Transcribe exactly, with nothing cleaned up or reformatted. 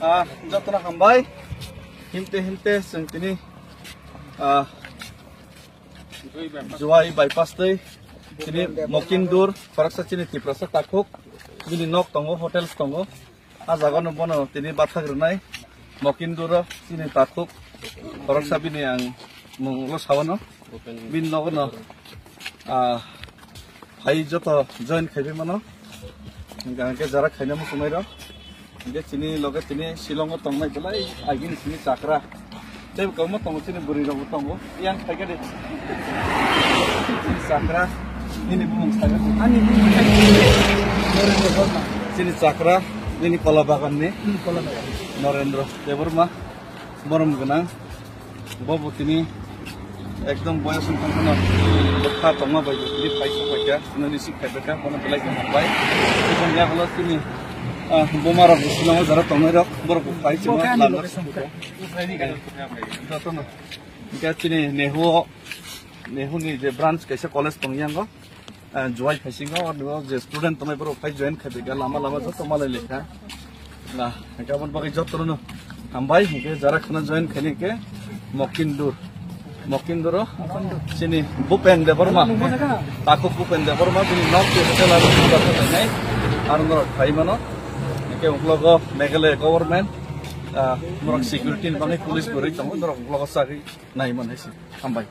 Ah, jotono hambai. Himte himte chwng tini, ah, Jowai bypass tei tini Mokindur, khoroksa chini Tiprasa takhuk, bini nok tongo, hotels tongo. A jagano bono tini bathak rwnai. Mokinduro chini takhuk, khoroksa bini ang munglo sawano. Bini nogono, ah, phai joto join khaibai mano. Hingke jara khaina muchungnai rok. Hingke chini loge tini Shillong o tongnai belai agini chini chakra. Tei kwbangma tongo chini bwrwi rok bo tongo. Yang khaikhe de. Chini chakra, nini bumung saga. Ani bumung saga. Chini chakra, nini kola bagan ni. Hmm, kola bagan. Norendra Debbarma, borom gwnang. Bo bo tini ekdom boyos wngkha kheno bwkha tongma bai bo tini phai sok bai kha, tini receive khai bai kha, bono belai khe hambai. Tini yagulo tini, ah, buma rok bo sinamo jara tongnai rok, borok bo phai chwngma lamjak sokha. Jotono. Hingke chini Nehu o, Nehu ni je branch kaisa college tong yango. Ah, Jowai phaisingo, o je student tongnai borok phai join khai bai kha, lama lama joto malai lekha. Na, hingke aboni bagwi jotono hambai, hingke jara kheno join khaini hingke Mokindur. Mokinduro chini Bhupen Debbarma, takhuk Bhupen Debbarma, chini nok ke hotel aro hotel nai, aro norok phai mano. Hingke uklogo Meghalaya government, ah, norok security ni bagwi police kwrwi tongo, norok uklogo chagwi nai man hai se. Hambai.